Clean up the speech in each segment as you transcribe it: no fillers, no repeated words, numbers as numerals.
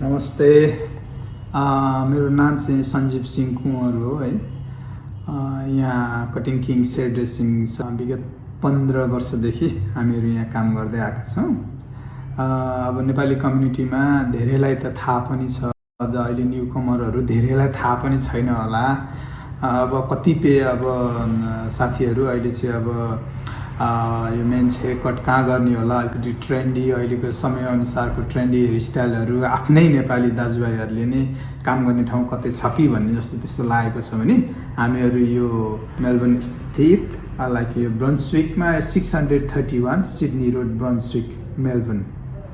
नमस्ते। मेरो नाम चाहिँ सञ्जीव सिंह कुँवर हो है। यहाँ कटिङ किङ सेड ड्रेसिङ विगत 15 वर्षदेखि हामीहरू यहाँ काम गर्दै आएका छौँ। अब नेपाली कम्युनिटीमा धेरैलाई त थाहा पनि छ, अझ अहिले न्युकमरहरू धेरैलाई थाहा पनि छैन होला। अब कतिपय अब साथीहरू अहिले चाहिँ अब यो मेन्स हेयर कट कहाँ गर्ने होला, अलिकति ट्रेन्डी अहिलेको समयअनुसारको ट्रेन्डी हेयरस्टाइलहरू आफ्नै नेपाली दाजुभाइहरूले नै काम गर्ने ठाउँ कतै छ कि भन्ने जस्तो त्यस्तो लागेको छ भने हामीहरू यो मेलबर्न स्थित लाइक यो ब्रन्सविकमा 631 Sydney road Brunswick Melbourne,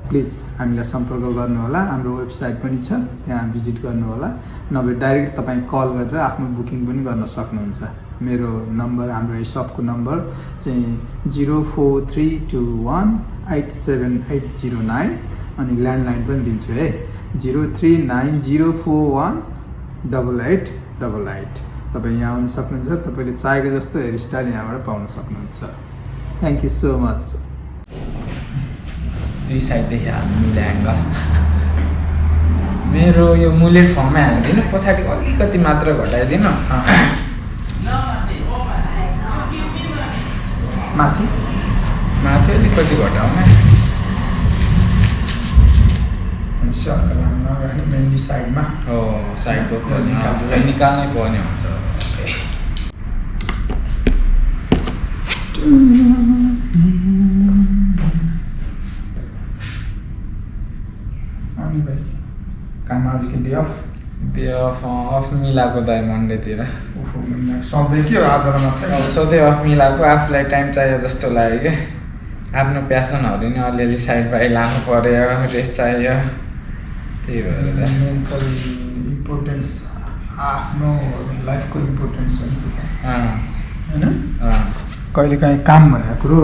please हामीलाई सम्पर्क गर्नुहोला। हाम्रो वेबसाइट पनि छ, त्यहाँ भिजिट गर्नुहोला। नभए डाइरेक्ट तपाईँ कल गरेर आफ्नो बुकिङ पनि गर्न सक्नुहुन्छ। मेरो नम्बर, हाम्रो सपको नम्बर चाहिँ 04321878809 अनि ल्यान्डलाइन पनि दिन्छु है, 03904188888। तपाईँ यहाँ आउनु सक्नुहुन्छ। तपाईँले चाहेको जस्तो हेयरस्टाइल यहाँबाट पाउन सक्नुहुन्छ। Thank you so much. दुई साइडदेखि हाल्नु मिलाएर मेरो यो मुलेट फर्ममै हालिदिनु, पछाडि अलिकति मात्र घटाइदिनु। माथि माथि अलिकति घटाउने, सर्कल हाल्न राख्ने मेनली साइडमा। हो साइडको निकाल्नै पर्ने हुन्छ। अनि भाइ काम आजको डे अफ? डे अफ मिलाएको दाइ मन्डेतिर। सधैँ के हो आजलाई मात्रै? सधैँ अफ मिलाएको, आफूलाई टाइम चाहियो जस्तो लाग्यो क्या। आफ्नो प्यासनहरू नि अलिअलि साइड बाई लानु पऱ्यो, रेस्ट चाहियो, त्यही भएर त। मेन्टल इम्पोर्टेन्स, आफ्नो लाइफको इम्पोर्टेन्स हो नि होइन। कहिलेकाहीँ काम भनेको कुरो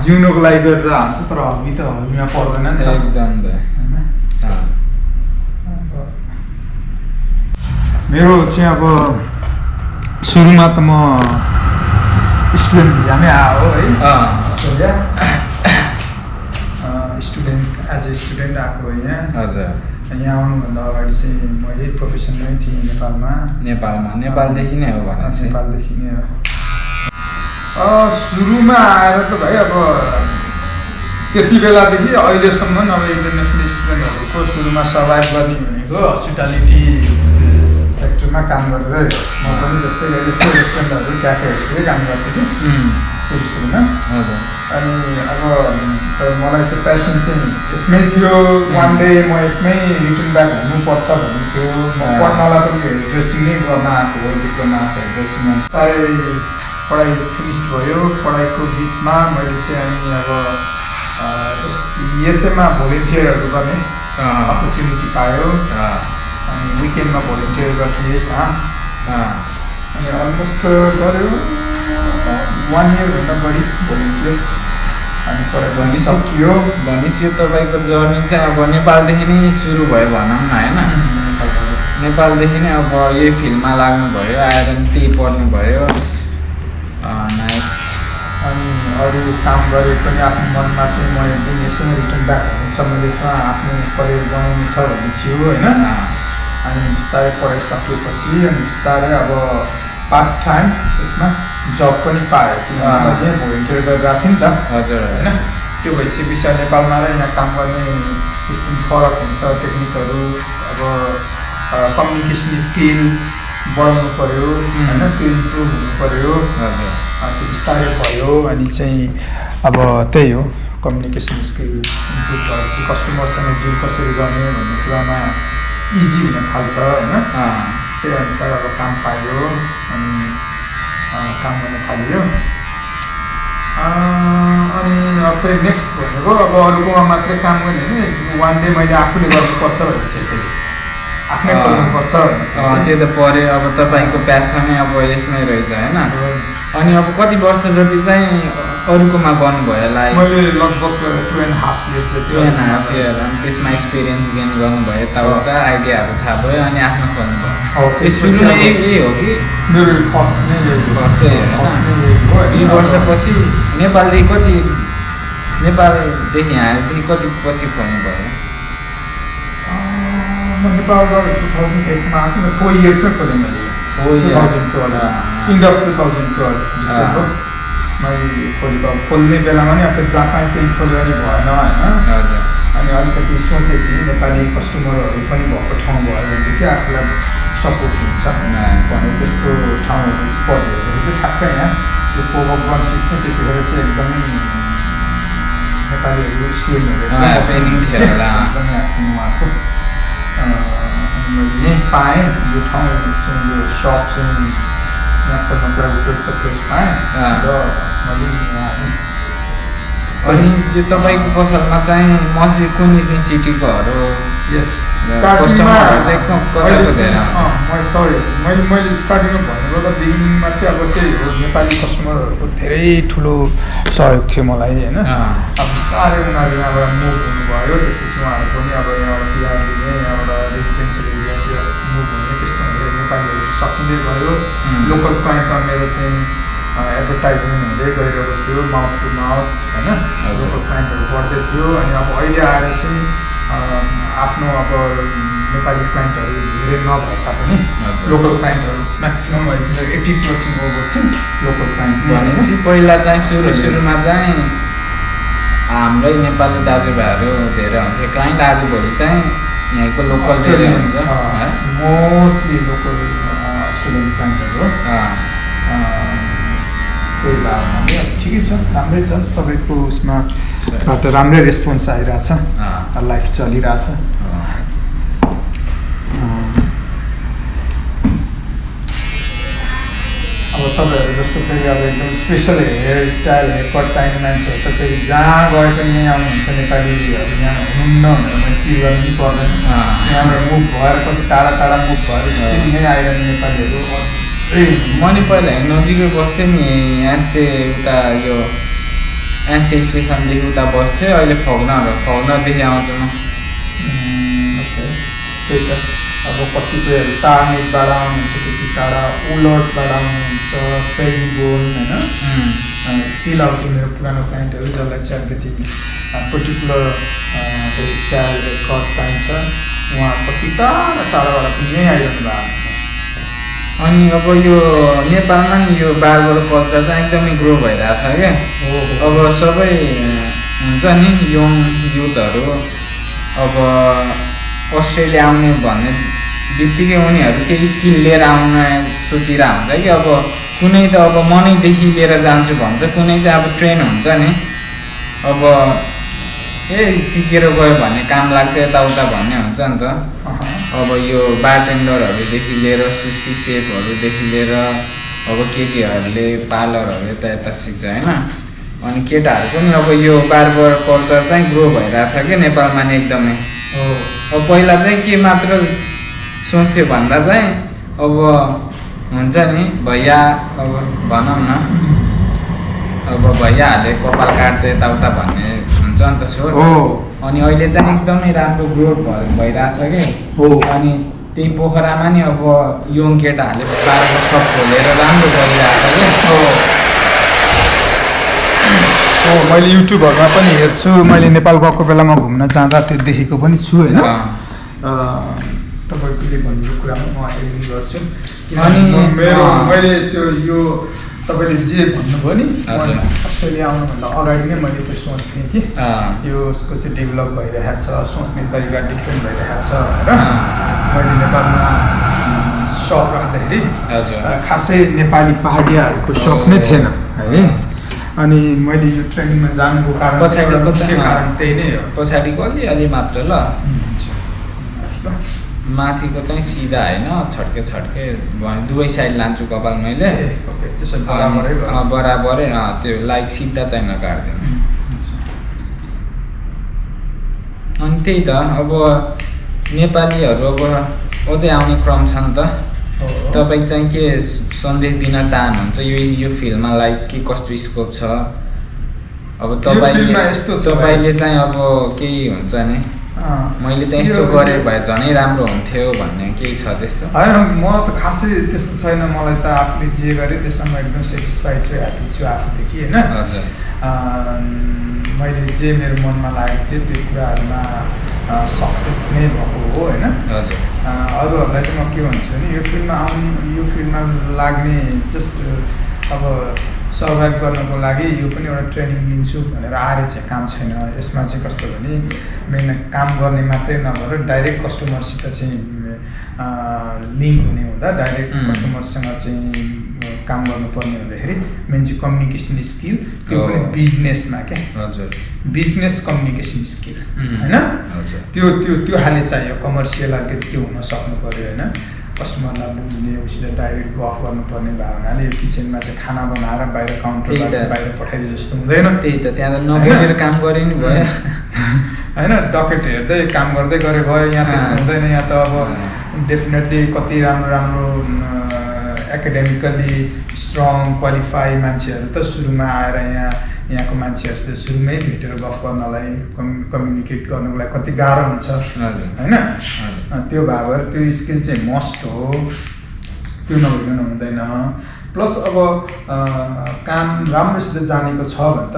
जिउनुको लागि गरेर हाल्छ, तर हबी त हबीमा पर्दैन नि त। एकदम त मेरो चाहिँ अब सुरुमा त म स्टुडेन्ट भिजामै आयो है। स्टुडेन्ट एज ए स्टुडेन्ट आएको यहाँ। हजुर। यहाँ आउनुभन्दा अगाडि चाहिँ म यही प्रोफेसनमै थिएँ नेपालमा। नेपालदेखि नै हो भने नेपालदेखि नै हो। सुरुमा आएर त भाइ अब त्यति बेलादेखि अहिलेसम्म अब इन्टरनेसनल स्टुडेन्टहरूको सुरुमा सर्भाइभ गर्ने भनेको हस्पिटालिटी सेक्टरमा काम गरेर म पनि जस्तै रेस्टुरेन्टहरू क्याफेहरूतिर काम गर्थेँ कि सुरुमा। अनि अब मलाई चाहिँ प्यासन चाहिँ यसमै थियो। वान डे म यसमै रिटर्न ब्याक हुनुपर्छ भन्ने थियो। म पढ्नलाई पनि ड्रेसिङ नै गर्न आएको हो, डिप्लोमा ड्रेसिङमा। पढाइ फिनिस भयो। पढाइको बिचमा मैले चाहिँ अनि अब यसैमा भोलिन्टियरहरू गर्ने अपर्च्युनिटी पायो। अनि विकेन्डमा भोलिन्टियर गर्थेँ कहाँ। अनि अलमोस्ट गऱ्यो 1 इयरभन्दा बढी भोलिन्टियर। अनि पढाइ पनि सकियो। भनेपछि यो तपाईँको जर्नी चाहिँ अब नेपालदेखि नै सुरु भयो भनौँ न होइन। नेपालदेखि नै अब यही फिल्डमा लाग्नुभयो, आएर नि त्यही पढ्नुभयो। नाइस। अनि अरू काम गरे पनि आफ्नो मनमा चाहिँ म एकदम यसैमा रिटर्न ब्याक हुन्छ, मैले यसमा आफ्नो करियर बनाउनु छ भन्ने थियो होइन। अनि बिस्तारै पढाइ सकेपछि अनि बिस्तारै अब पार्ट टाइम यसमा जब पनि पाएँ, किनभने भोलिन्टियर गरिरहेको थिएँ नि त। हजुर होइन। त्यो भइसकेपछि नेपालमा र यहाँ काम गर्ने सिस्टम फरक हुन्छ। टेक्निकहरू अब कम्युनिकेसन स्किल बढाउनु पऱ्यो होइन, त्यो इम्प्रुभ हुनु पऱ्यो। त्यो बिस्तारै भयो। अनि चाहिँ अब त्यही हो, कम्युनिकेसन स्किल इम्प्रुभ भएपछि कस्टमरसँग डिल कसरी गर्ने भन्ने कुरामा इजी हुन थाल्छ होइन। त्यही अनुसार अब काम पायो अनि काम गर्न थालियो। अनि अब फेरि नेक्स्ट भनेको अब अरूकोमा मात्रै काम गर्ने होइन, वान डे मैले आफूले गर्नुपर्छ भन्ने चाहिँ आफ्नै गर्नुपर्छ। त्यो त पऱ्यो। अब तपाईँको प्यासनै अब यसमै रहेछ होइन। अनि अब कति वर्ष जति चाहिँ अरूकोमा गर्नुभयो लाइक? मैले लगभग 2.5 years। 2.5 year। अनि त्यसमा एक्सपिरियन्स गेन गर्नुभयो, यताउता आइडियाहरू थाहा भयो, अनि आफ्नो खोल्नुभयो। सुरुमा यही हो कि मेरो फर्स्ट नै हो? 2 वर्षपछि नेपालदेखि आएदेखि कति पछि खोल्नुभयो? डिस्कभर 2008 मा आएको 4 इयर्समै खोलेँ मैले 2012 इन्ड अफ 2012 डिसेम्बर मैले खोलेको खोल्ने बेलामा नि अब जापान केही खोलेर नि भएन होइन अनि अलिकति सोचेको थिएँ नेपाली कस्टमरहरू पनि भएको ठाउँ भयो भने चाहिँ के आफूलाई सपोर्ट हुन्छ भने त्यस्तो ठाउँहरू स्पटहरू चाहिँ ठ्याक्कै यहाँ यो पोप अफ गन्सिप चाहिँ त्यतिखेर चाहिँ एकदमै नेपालीहरू स्टुडेन्टहरू एकदमै उहाँको मैले यहीँ पाएँ यो ठाउँ चाहिँ यो सप चाहिँ यहाँ खोल्नु एउटा प्लेस पाएँ र मैले यहाँ अनि यो तपाईँको पसलमा चाहिँ मोस्टली कुन सिटीकोहरू यस कस्टमरहरू चाहिँ कताको धेरै मैले स्टार्टिङमा भन्नुभयो त बिगिनिङमा चाहिँ अब त्यही हो नेपाली कस्टमरहरूको धेरै ठुलो सहयोग थियो मलाई होइन अब बिस्तारै उनीहरू यहाँबाट मुभ हुनुभयो त्यसपछि उहाँहरू पनि अब यहाँबाट बिहार लिने यहाँबाट रेजिडेन्सियल एरियातिर मुभ हुने त्यस्तो हुँदै नेपालीहरू सकिँदै गयो लोकल क्लाइन्टमा मेरो चाहिँ एडभर्टाइजमेन्ट हुँदै गइरहेको थियो माउथ टु माउथ होइन लोकल क्लाइन्टहरू बढ्दै थियो अनि अब अहिले आएर चाहिँ आफ्नो अब नेपाली क्लाइन्टहरू धेरै नभए तापनि लोकल क्लाइन्टहरू म्याक्सिमम् अहिले 80% ओभर चाहिँ लोकल क्लाइन्ट भनेपछि पहिला चाहिँ सुरुमा चाहिँ हाम्रै नेपाली दाजुभाइहरू धेरै हुन्थ्यो क्लाइन्ट आजभोलि चाहिँ यहीँको लोकल धेरै हुन्छ मोस्टली लोकल स्टुडेन्ट क्लाइन्टहरू त्यही भएर अब ठिकै छ राम्रै छ सबैको उसमाबाट राम्रै रेस्पोन्स आइरहेछ लाइफ चलिरहेछ अब तपाईँहरू जस्तो फेरि अब एकदम स्पेसल हेयर स्टाइल हेयरकट चाहिने मान्छेहरू त फेरि जहाँ गए पनि यहीँ आउनुहुन्छ नेपालीहरू यहाँ हुनुहुन्न भनेर मैले के गर्नु पनि पर्दैन यहाँबाट मुभ भएर कति टाढा टाढा मुभ भएर यहीँ आइरहने नेपालीहरू मैले पहिला नजिकै बस्थेँ नि यहाँ चाहिँ उता यो एनसी स्टेसनदेखि उता बस्थेँ अहिले फग्नरदेखि आउँछु म त्यही त अब कतिपयहरू टार्नेटबाट आउनुहुन्छ त्यति टाढा उलटबाट आउनुहुन्छ पेरिबोन होइन स्टिल आउट मेरो पुरानो क्लाइन्टहरू जसलाई चाहिँ अलिकति पर्टिकुलर हेयर स्टाइल कट चाहिन्छ उहाँ कति टाढा टाढाबाट पनि यहीँ आइरहनु भएको छ अनि अब यो नेपालमा नि यो बार्बर कल्चर चाहिँ एकदमै ग्रो भइरहेछ क्या अब सबै हुन्छ नि यङ युथहरू अब अस्ट्रेलिया आउने भन्ने बित्तिकै उनीहरू केही स्किल लिएर आउन सोचिरहेको हुन्छ कि अब कुनै त अब मनैदेखि लिएर जान्छु भन्छ कुनै चाहिँ अब ट्रेन हुन्छ नि अब सिकेर गयो भने काम लाग्छ यताउता भन्ने हुन्छ नि त अब यो बारटेन्डरहरूदेखि लिएर सुसी सेफहरूदेखि लिएर अब केटीहरूले पार्लरहरू यता सिक्छ होइन अनि केटाहरू पनि अब यो बार्बर कल्चर चाहिँ ग्रो भइरहेछ क्या नेपालमा नि एकदमै अब पहिला चाहिँ के मात्र सोच्थ्यो भन्दा चाहिँ अब हुन्छ नि भैया अब भनौँ न अब भैयाहरूले कपाल काट्छ यताउता भन्ने हुन्छ नि त सोच अनि अहिले चाहिँ एकदमै राम्रो ग्रोथ भइरहेछ कि अनि त्यही पोखरामा नि अब यङ केटाहरूले बार्बर सप खोलेर राम्रो गरिरहेछ कि मैले युट्युबहरूमा पनि हेर्छु मैले नेपाल गएको बेलामा घुम्न जाँदा त्यो देखेको पनि छु होइन तपाईँले भनेको कुरामा म एग्री गर्छु अनि मैले त्यो यो तपाईँले जे भन्नुभयो नि अस्ट्रेलिया आउनुभन्दा अगाडि नै मैले त्यो सोच्थेँ कि यो उसको चाहिँ डेभलप भइरहेको छ सोच्ने तरिका डिफ्रेन्ट भइरहेको छ भनेर मैले नेपालमा सप राख्दाखेरि खासै नेपाली पहाडियाहरूको सप नै थिएन है अनि मैले यो ट्रेनिङमा जानुको कारण त्यही नै हो पछाडिको अलि मात्र ल माथिको चाहिँ सिधा होइन छड्के दुवै साइड लान्छु कपाल मैले बराबरै त्यो लाइट सिधा चाहिँ नकाट्दैन अनि त्यही त अब नेपालीहरू अब अझै आउने क्रम छ नि त तपाईँ चाहिँ के सन्देश दिन चाहनुहुन्छ यो फिल्डमा लाइक के कस्तो स्कोप छ अब तपाईँले चाहिँ अब केही हुन्छ नि मैले चाहिँ यस्तो गरेँ भए झनै राम्रो हुन्थ्यो भन्ने केही छ त्यस्तो होइन मलाई त खासै त्यस्तो छैन मलाई त आफूले जे गरेँ त्यसमा म एकदम सेटिस्फाइड छु ह्याप्पी छु आफूदेखि होइन हजुर मैले जे मेरो मनमा लागेको थियो त्यो कुराहरूमा सक्सेस नै भएको हो होइन। हजुर अरूहरूलाई चाहिँ म के भन्छु भने यो फिल्डमा लाग्ने जस्ट अब सर्भाइभ गर्नको लागि यो पनि एउटा ट्रेनिङ लिन्छु भनेर आएर चाहिँ काम छैन। यसमा चाहिँ कस्तो भने मेन काम गर्ने मात्रै नभएर डाइरेक्ट कस्टमरसित चाहिँ लिङ्क हुने हुँदा डाइरेक्ट कस्टमरसँग चाहिँ काम गर्नुपर्ने हुँदाखेरि मेन चाहिँ कम्युनिकेसन स्किल, त्यो पनि बिजनेसमा क्या। हजुर बिजनेस कम्युनिकेसन स्किल होइन, त्यो खाले चाहियो। कमर्सियल अलिकति त्यो हुन सक्नु पऱ्यो होइन। कस्टमरलाई बुझ्ने, उसित डाइरेक्ट गफ गर्नुपर्ने भावनाले यो किचनमा चाहिँ खाना बनाएर बाहिर काउन्टरमा बाहिर पठाइदिए जस्तो हुँदैन। त्यही त, त्यहाँ त नबोलेर काम गरे नि भयो होइन। डकेट हेर्दै काम गर्दै गरे भयो। यहाँ त्यस्तो हुँदैन। यहाँ त अब डेफिनेटली कति राम्रो एकाडेमिकली स्ट्रङ क्वालिफाई मान्छेहरू त सुरुमा आएर यहाँको मान्छेहरूसित सुरुमै भेटेर गफ गर्नलाई कम्युनिकेट गर्नुको लागि कति गाह्रो हुन्छ होइन। त्यो भएर त्यो स्किल चाहिँ मस्ट हो, त्यो नभइकन हुँदैन। प्लस अब काम राम्रोसित जानेको छ भने त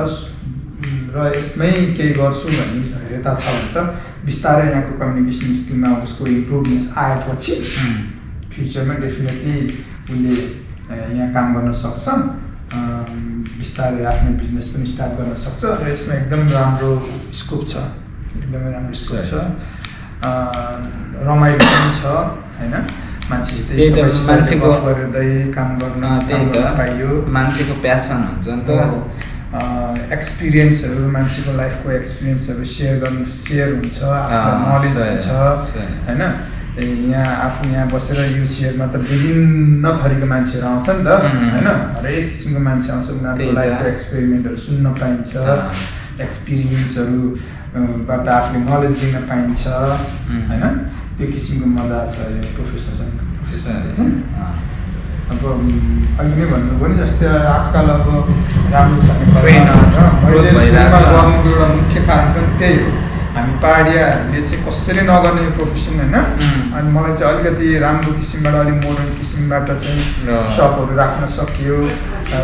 र यसमै केही गर्छु भन्ने धैर्यता छ भने त बिस्तारै यहाँको कम्युनिकेसन स्किलमा उसको इम्प्रुभमेन्ट आएपछि फ्युचरमा डेफिनेटली उसले यहाँ काम गर्न सक्छ। बिस्तारै आफ्नो बिजनेस पनि स्टार्ट गर्न सक्छ र यसमा एकदम राम्रो स्कोप छ, एकदमै राम्रो स्कोप छ। रमाइलो पनि छ होइन। मान्छेको गर्दै काम गर्न पाइयो। मान्छेको प्यासन हुन्छ नि त। एक्सपिरियन्सहरू, मान्छेको लाइफको एक्सपिरियन्सहरू सेयर हुन्छ, आफ्नो नलेज हुन्छ होइन। यहाँ बसेर यो चेयरमा त विभिन्न थरीको मान्छेहरू आउँछ नि त होइन। हरेक किसिमको मान्छे आउँछ, उनीहरूको लाइफको एक्सपेरिमेन्टहरू सुन्न पाइन्छ, एक्सपिरियन्सहरूबाट आफूले नलेज लिन पाइन्छ होइन। त्यो किसिमको मजा छ यो प्रोफेसनल। अब अहिले नै भन्नुभयो नि जस्तै आजकल अब राम्रो छ भने गर्नुको एउटा मुख्य कारण पनि त्यही हो। हामी पहाडियाहरूले चाहिँ कसैले नगर्ने यो प्रोफेसन होइन। अनि मलाई चाहिँ अलिकति राम्रो किसिमबाट, अलिक मोडर्न किसिमबाट चाहिँ सपहरू राख्न सकियो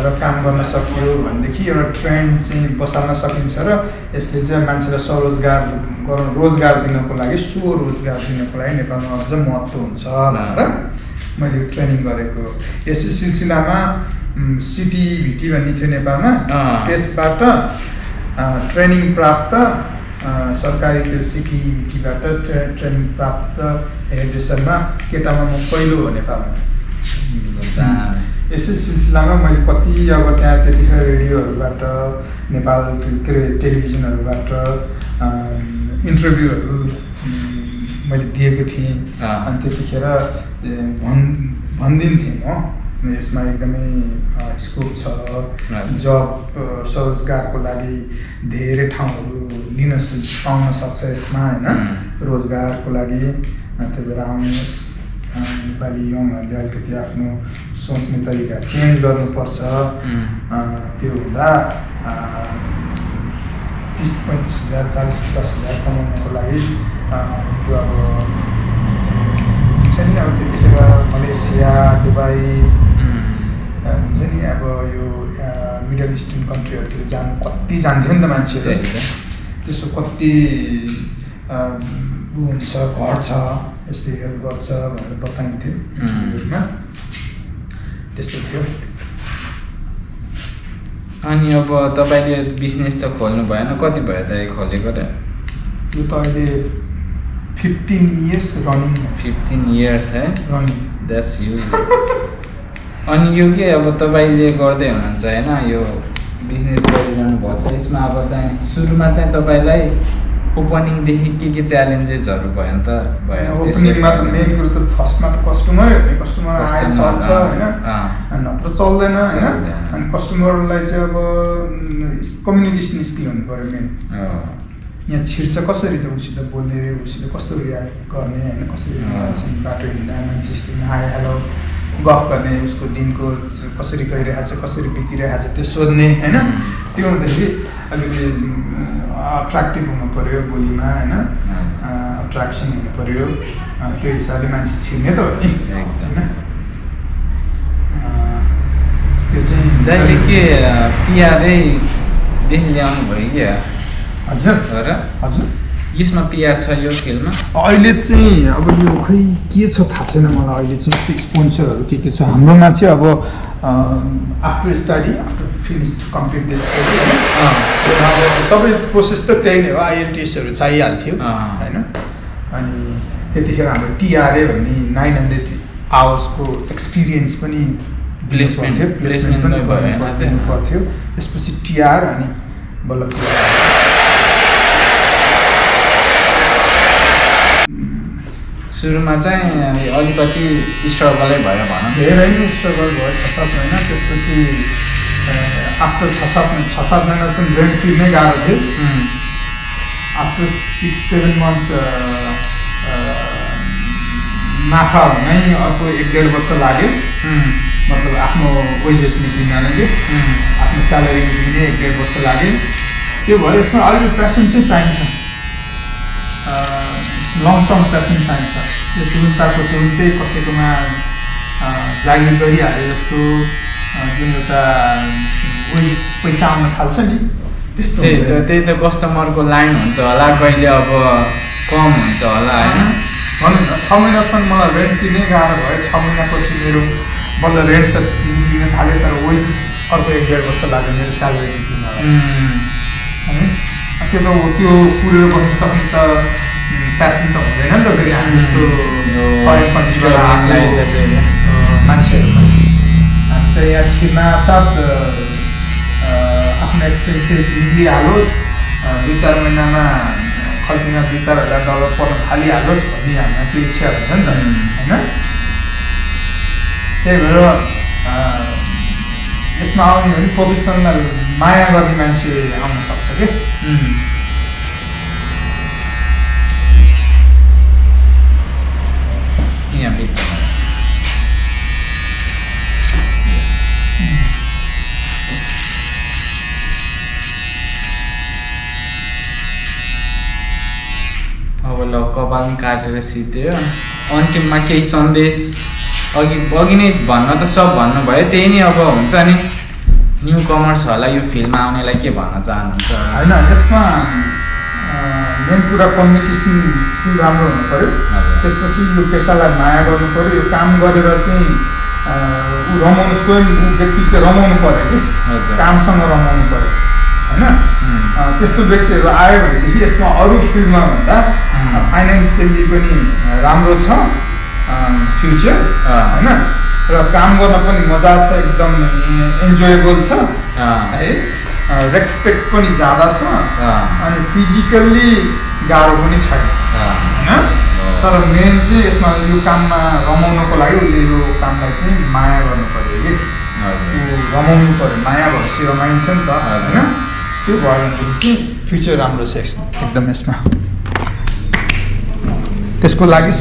र काम गर्न सकियो भनेदेखि एउटा ट्रेन्ड चाहिँ बसाल्न सकिन्छ र यसले चाहिँ मान्छेलाई रोजगार दिनको लागि, स्वरोजगार दिनको लागि नेपालमा अझ महत्त्व हुन्छ भनेर मैले यो ट्रेनिङ गरेको। यसै सिलसिलामा सिटिभिटी भन्ने थियो नेपालमा, त्यसबाट ट्रेनिङ प्राप्त सरकारी त्यो सिटिभिटीबाट ट्रेनिङ प्राप्त हेयरड्रेसरमा केटामा म पहिलो हो नेपालमा। यसै सिलसिलामा मैले कति अब त्यहाँ त्यतिखेर रेडियोहरूबाट, नेपाल के अरे टेलिभिजनहरूबाट इन्टरभ्यूहरू मैले दिएको थिएँ। अनि त्यतिखेर भनिदिन्थेँ म यसमा एकदमै स्कोप छ, जब स्वरोजगारको लागि धेरै ठाउँहरू पाउन सक्छ यसमा होइन। रोजगारको लागि त्यही भएर आउनुहोस्। नेपाली यङहरूले अलिकति आफ्नो सोच्ने तरिका चेन्ज गर्नुपर्छ। त्यो हुँदा 30-35 हजार 40-50 हजार कमाउनको लागि त्यो अब हुन्छ नि। अब त्यतिखेर मलेसिया, दुबई हुन्छ नि, अब यो मिडल इस्टर्न कन्ट्रीहरूतिर जानु कति जान्थ्यो नि त मान्छेहरू। त्यसो कति हुन्छ, घट्छ, यस्तै हेल्प गर्छ भनेर बताइन्थ्यो इन्टरभ्यूमा। त्यस्तो थियो। अनि अब तपाईँले बिजनेस त खोल्नु भएन, कति भयो त खोलेको र? यो त अहिले 15 इयर्स रनिङ। 15 इयर्स है रनिङ, द्याट्स ह्युज। अनि यो के अब तपाईँले गर्दै हुनुहुन्छ होइन, यो बिजनेस गरिरहनु भएको छ। यसमा अब चाहिँ सुरुमा चाहिँ तपाईँलाई ओपनिङदेखि के च्यालेन्जेसहरू भयो नि त? भयो ओपनिङमा त मेन कुरो त फर्स्टमा त कस्टमर हेर्ने, कस्टमर आए चल्छ होइन, नत्र चल्दैन होइन। अनि कस्टमरलाई चाहिँ अब कम्युनिकेसन स्किल हुनु पऱ्यो मेन। यहाँ छिर्छ कसरी त उसित बोल्ने, उसित कस्तो रियाक्ट गर्ने होइन, कसरी मान्छे बाटो हिँड्दा मान्छेसित हाई हेलो गफ गर्ने, उसको दिनको कसरी गइरहेको छ, कसरी बितिरहेको छ त्यो सोध्ने होइन। त्यो हुँदाखेरि अलिकति अट्र्याक्टिभ हुनु पऱ्यो बोलीमा होइन, अट्र्याक्सन हुनु पऱ्यो। त्यो हिसाबले मान्छे छिर्ने त हो नि होइन। त्यो चाहिँ दाइले के पिआरैदेखि ल्याउनु भयो क्या? हजुर र हजुर यसमा पिआर छ यो फिल्ममा? अहिले चाहिँ अब यो खै के छ थाहा छैन मलाई। अहिले चाहिँ यस्तो स्पोन्सरहरू के छ हाम्रोमा चाहिँ अब after study after finish complete this अब सबै प्रोसेस त त्यही नै हो। आइएलटिएसहरू चाहिहाल्थ्यो होइन। अनि त्यतिखेर हाम्रो टिआरए भन्ने 900 आवर्सको एक्सपिरियन्स पनि प्लेसमेन्ट पनि दिनु पर्थ्यो। त्यसपछि टिआर अनि बल्ल सुरुमा चाहिँ अलिकति स्ट्रगलै भयो भनौँ। धेरै नै स्ट्रगल भयो 6-7 महिना। त्यसपछि आफ्टर 6-7 महिनासम्म रेन्ट तिर्नै गाह्रो थियो। आफ्टर 6-7 मन्थ्स नाफा हुनै अर्को 1-1.5 वर्ष लाग्यो। मतलब आफ्नो वेजेस निक्लिनलाई आफ्नो स्यालेरी निक्लिने 1-1.5 वर्ष लाग्यो। त्यो भएर यसमा अलिकति प्यासन चाहिँ चाहिन्छ, लङ टर्म प्यासन चाहिन्छ। त्यो तुरुन्तको तुरुन्तै कसैकोमा जागिर गरिहाले जस्तो जुन एउटा पैसा आउन थाल्छ नि त्यस्तो। त्यही त कस्टमरको लाइन हुन्छ होला, कहिले अब कम हुन्छ होला होइन। भनौँ न 6 महिनासम्म मलाई रेन्ट तिर्नै गाह्रो भयो। 6 महिनापछि मेरो बल्ल रेन्ट त दिन थाल्यो, तर वेज अर्को 1-1.5 वर्ष लाग्यो मेरो स्यालेरी तिर्नलाई होइन। त्यो पुरेर बस्नु सक्ने त प्यासन त हुँदैन नि त फेरि हामी जस्तो मान्छेहरू। हामी त यहाँ छिर्नासाथ आफ्नो एक्सपेन्सेस निक्लिहालोस्, 2-4 महिनामा खल्तीमा $2-4,000 पर्न थालिहालोस् भन्ने हामीलाई त्यो इच्छा हुन्छ नि त होइन। त्यही भएर यसमा आउने भने प्रोफेसनल माया गर्ने मान्छे आउन सक्छ क्या। यहाँ बिच अब ल कपाल काटेर सिध्यो। अन्तिममा केही सन्देश अघि नै भन्न त सब भन्नुभयो, त्यही नै अब हुन्छ नि न्यू कमर्सहरूलाई यो फिल्डमा आउनेलाई के भन्न चाहनुहुन्छ? होइन, यसमा मेन कुरा कम्युनिकेसन स्किल राम्रो हुनु पऱ्यो। त्यसपछि यो पेसालाई माया गर्नु पऱ्यो। यो काम गरेर चाहिँ ऊ रमाउनु, स्वयं ऊ व्यक्ति चाहिँ रमाउनु पऱ्यो कि कामसँग रमाउनु पऱ्यो होइन। त्यस्तो व्यक्तिहरू आयो भनेदेखि यसमा अरू फिल्डमा भन्दा फाइनेन्सियली पनि राम्रो छ फ्युचर होइन, र काम गर्न पनि मजा छ, एकदम इन्जोयबल छ है, रेस्पेक्ट पनि ज्यादा छ, अनि फिजिकल्ली गाह्रो पनि छैन होइन। तर मेन चाहिँ यसमा यो काममा रमाउनको लागि उसले यो कामलाई चाहिँ माया गर्नु पऱ्यो कि रमाउनु पऱ्यो। माया भएपछि रमाइन्छ नि त होइन। त्यो भयो भनेदेखि चाहिँ फ्युचर राम्रो छ एकदम यसमा। त्यसको लागि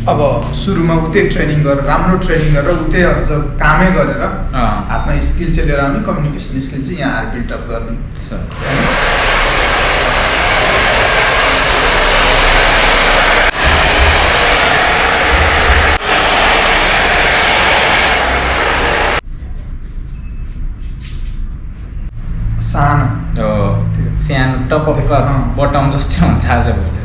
अब सुरुमा उतै ट्रेनिङ गरेर, राम्रो ट्रेनिङ गरेर उतै अझ कामै गरेर आफ्ना स्किल चाहिँ लिएर आउने, कम्युनिकेसन स्किल चाहिँ यहाँ बिल्डअप गर्ने छ। सानो टपक्क बटम जस्तै हुन्छ आज भोलि।